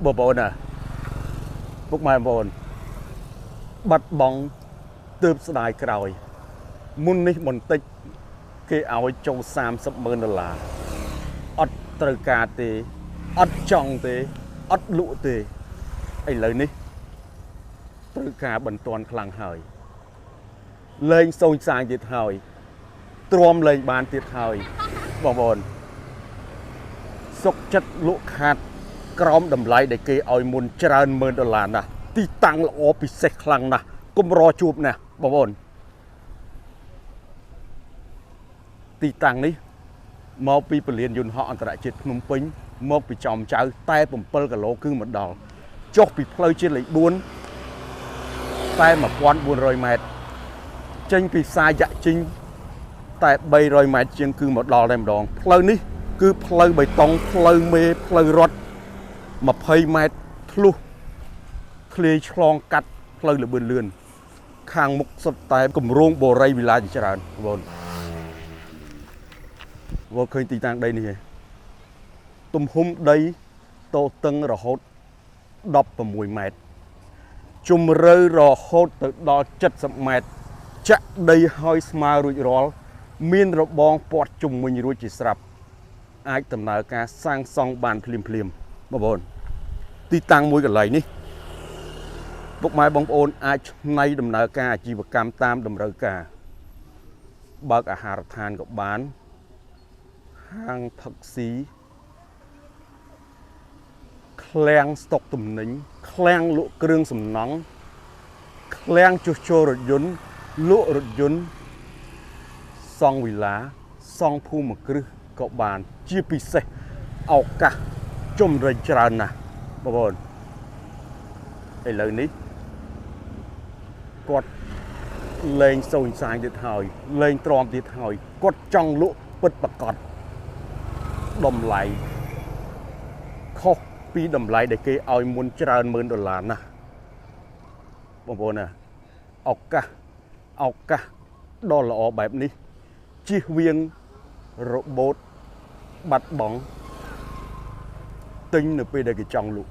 បងប្អូនណាពុកម៉ែបងប្អូនបាត់បង់ទើបស្ដាយក្រោយ មុននេះបន្តិចគេឲ្យចូល30ម៉ឺនដុល្លារអត់ត្រូវការទេអត់ចង់ទេអត់លក់ទេឥឡូវនេះត្រូវការបន្ទាន់ខ្លាំងហើយលែងសូនសាញទៀតហើយទ្រាំលែងបានទៀតហើយបងប្អូនសុកចិត្តលក់ខាតក្រោមតម្លៃដែលគេឲ្យមុនច្រើនម៉ឺនដុល្លារណាស់ទីតាំងល្អពិសេសខ្លាំងណាស់គុំរជួបណាស់បងប្អូន ទីតាំងនេះមកពីពលានយន្តហោះអន្តរជាតិភ្នំពេញមកពីចំចៅតែ7គីឡូគឺមកដល់ចុះពីផ្លូវជាតិលេខ4តែ1400ម៉ែត្រចេញពីផ្សារយ៉ាក់ជីងតែ300ម៉ែត្រជាងគឺមកដល់តែម្ដងផ្លូវនេះគឺផ្លូវបេតុងផ្លូវមេផ្លូវរត់20ម៉ែត្រធ្លុះធ្លាយឆ្លងកាត់ផ្លូវលបឿនលឿនខាងមុខសុទ្ធតែគម្រោងបូរីវិឡាជាច្រើនបងប្អូន វល់ឃើញទីតាំងដីនេះឯងទំហំដីតតឹងរហូត16ម៉ែត្រជំរៅរហូតទៅដល់70ម៉ែត្រចាក់ដីហើយស្មើរួចរាល់មានរបងព័ទ្ធជុំវិញរួចជាស្រាប់អាចដំណើរការសាងសង់បានភ្លាមភ្លាមៗបងប្អូនទីតាំងមួយកន្លែងនេះពុកម៉ែបងប្អូនអាចឆ្នៃដំណើរការអាជីវកម្មតាមតម្រូវការបើកអាហារដ្ឋានក៏បាន ហាងផឹកស៊ីឃ្លាំងស្តុកទំនិញឃ្លាំងលក់គ្រឿងសំណង់ឃ្លាំងជួសជុលរថយន្តលក់រថយន្តសង់វិឡាសង់ភូមិគ្រឹះក៏បានជាពិសេសឱកាសជំរិញច្រើនណាស់បងប្អូនឥឡូវនេះគាត់លែងសូនសាញទៀតហើយលែងទ្រាំទៀតហើយគាត់ចង់លក់ពិតប្រាកដ តម្លៃខុសពីតម្លៃដែលគេឲ្យមុនច្រើនម៉ឺនដុល្លារណាស់បងប្អូនណាឱកាសឱកាសដ៏ល្អបែបនេះជៀសវាងរបូតបាត់បង់ទិញនៅពេលដែលគេចង់លក់